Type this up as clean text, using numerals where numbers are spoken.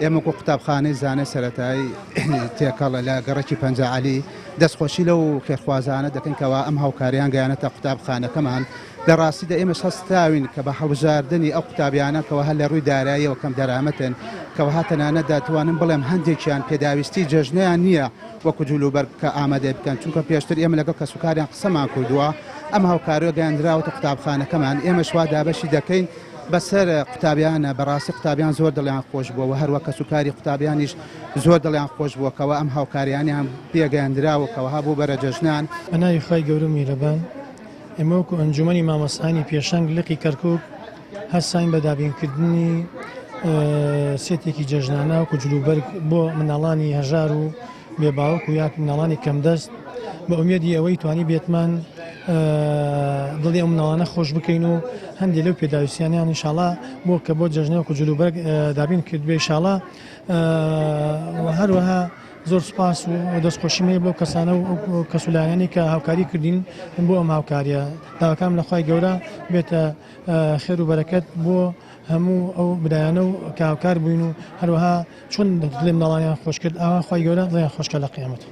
ئێمە وەکو قوتابخانەی زانای سەرەتایی تێکەڵ لە گەڕەکی پەنجا عەلی دەستخۆشی لەو خێرخوازانە دەکەین کەوا ئەم هاوکاریان گەیانەتە قوتابخانەکەمان. لە ڕاستیدا ئێمەش هەستاوین کە بە هەڵبژاردنی ئەو قوتابیانە کەوا هەر لە ڕووی داراییەوە کەم دەرامەتن، کەوەها تەنانەت دەتوانم بڵێم هەندێکیان پێداویستی جەژنیان نییە وەکو جلوبەرگ کە ئامادەی بکەن، چونکە پێشتر ئێمە لەگەڵ کەسوکاریان قسەمان کردووە، ئەم هاوکاریە گەیاندراوەتە قوتابخانەکەمان، ئێمەش وا دابەشی دەکەین بەسەر قوتابیانە، بەڕاستی قوتابیان زۆر دڵیان خۆش بووە و هەروە کەسوکاری قوتابیانیش زۆر دڵیان خۆش بووە کەوا ئەم هاوکاریانەیان پێگەیاندراوە کەوەها بۆ بەرە جەژنان. بە ناوی خوای گەورە و میهرەبان، ئێمە وەکو ئەنجومەنی مامۆستایانی پێشەنگ لقی کەرکوک هەستاین بە دابینکردنی سێتێکی جەژنانە وەکو جلوبەرگ بۆ منداڵانی هەژار و بێ باوک و یا منداڵانی کەمدەست بە ئومێدی ئەوەی توانی بێتمان دڵی ئەو منداڵانە خۆش بکەین و هەندێک لەو پێداویستیانیان ئینشاڵا بۆ کە بۆ جەژنە وەکو جلوبەرگ دابین کرد بێ ئینشاڵا هەروەها زۆر سوپاس و دەستخۆشیم هەیە بۆ کەسانە و کەس و لایەنانەی کە هاوکاری کردین بۆ ئەم هاوکاریە داواکارم لە خوای گەورە بێتە خێر و بەرەکەت بۆ هەموو ئەو برایانە و کە هاوکار بووین و هەروەها چۆن دڵی مناڵانیان خۆش کرد ئاوا خوای گەورە دڵیان خۆش کە لە قیامەت.